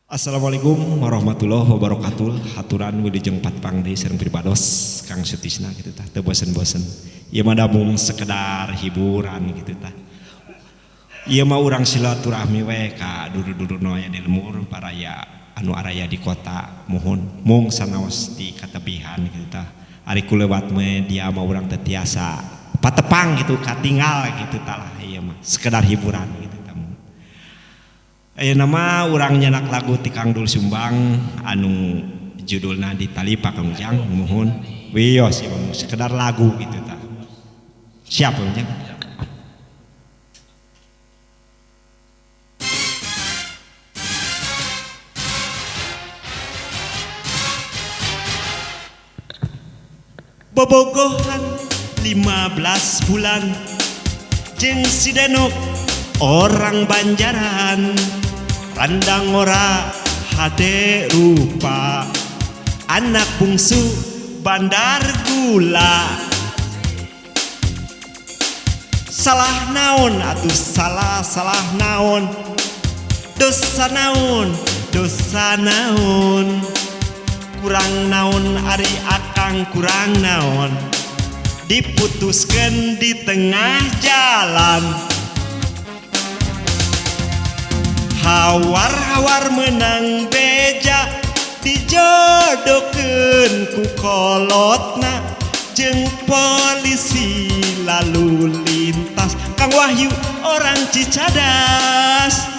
Assalamualaikum warahmatullahi wabarakatuh. Haturan wilujeng patpang deui sareng pribados Kang Sutisna kitu tah teu bosen-bosen. Ieu mah mung sekedar hiburan kitu tah. Ieu mah urang silaturahmi we ka dulur-dulur nu aya di lembur paraya anu araya di kota muhun mung sanaos di katebihan kitu tah. Ari kulewat media mah urang teu tiasa patepang gitu katinggal gitu tah lah ieu mah sekedar hiburan gitu. Ayeuna mah urang nyenak lagu ti Kang Dul Sumbang anu judulna Ditali Pak Kang Ujang muhun wios ieu mah sekedar lagu gitu tah. Siap Kang Ujang. Bobogohan 15 bulan jeung si Denok orang Banjaran randang ora hade rupa anak bungsu bandar gula salah naon atuh salah salah naon dosa naon kurang naon ari akang kurang naon diputuskeun di tengah jalan hawar-hawar menang beja dijodohkeun ku kolotna jeung polisi lalu lintas Kang Wahyu orang Cicadas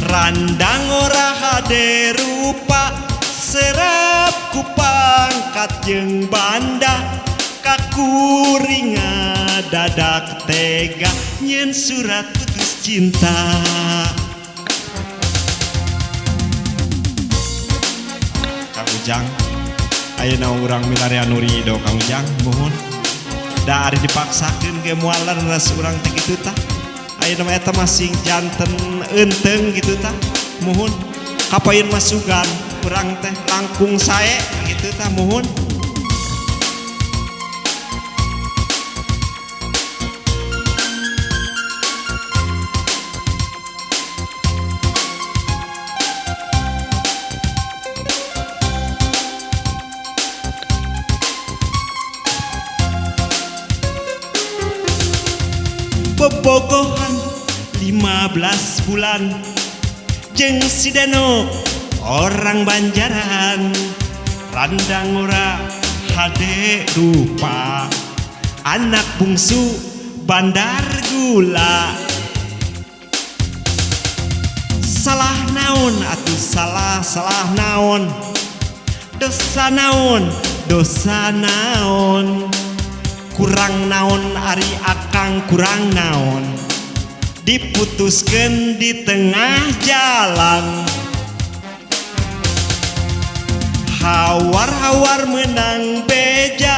randang ora hade rupa serap ku pangkat jeung banda kakuringa dadak tega nyen surat putus cinta. Kang Ujang ayeuna urang milarian nu rido Kang Ujang muhun da ari dipaksakeun ge moal leres urang teh kitu tah. Ayeuna mah eta masing janten eunteung kitu tah muhun kapayun masugan urang teh langkung sae kitu tah muhun. Bobogohan 15 bulan jeung si Denok orang Banjaran randang ora hade rupa anak bungsu bandar gula salah naon atuh salah salah naon dosa naon kurang naon ari akang kurang naon diputuskeun di tengah jalan hawar-hawar menang beja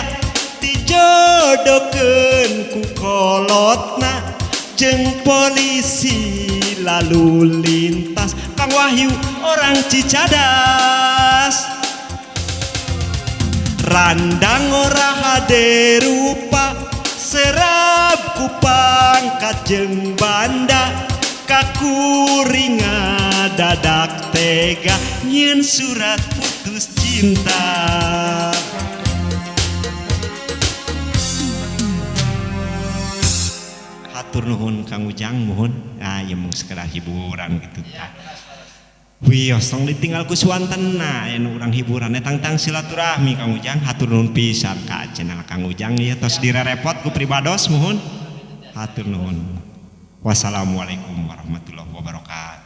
dijodohkeun ku kolotna jeung polisi lalu lintas Kang Wahyu orang Cicadas randang ora hade rupa serap ku pangkat jeung banda kakuringa dadak tega nyieun surat putus cinta. Hatur nuhun Kang Ujang muhun. Ah ieu mung sekedar hiburan gitu tah. Wios tong ditinggal ku suantenna anu urang hiburan tangtang silaturahmi Kang Ujang hatur nuhun pisan ka channel Kang Ujang ieu tos direrepot ku pribados muhun hatur nuhun. Wassalamualaikum warahmatullahi wabarakatuh.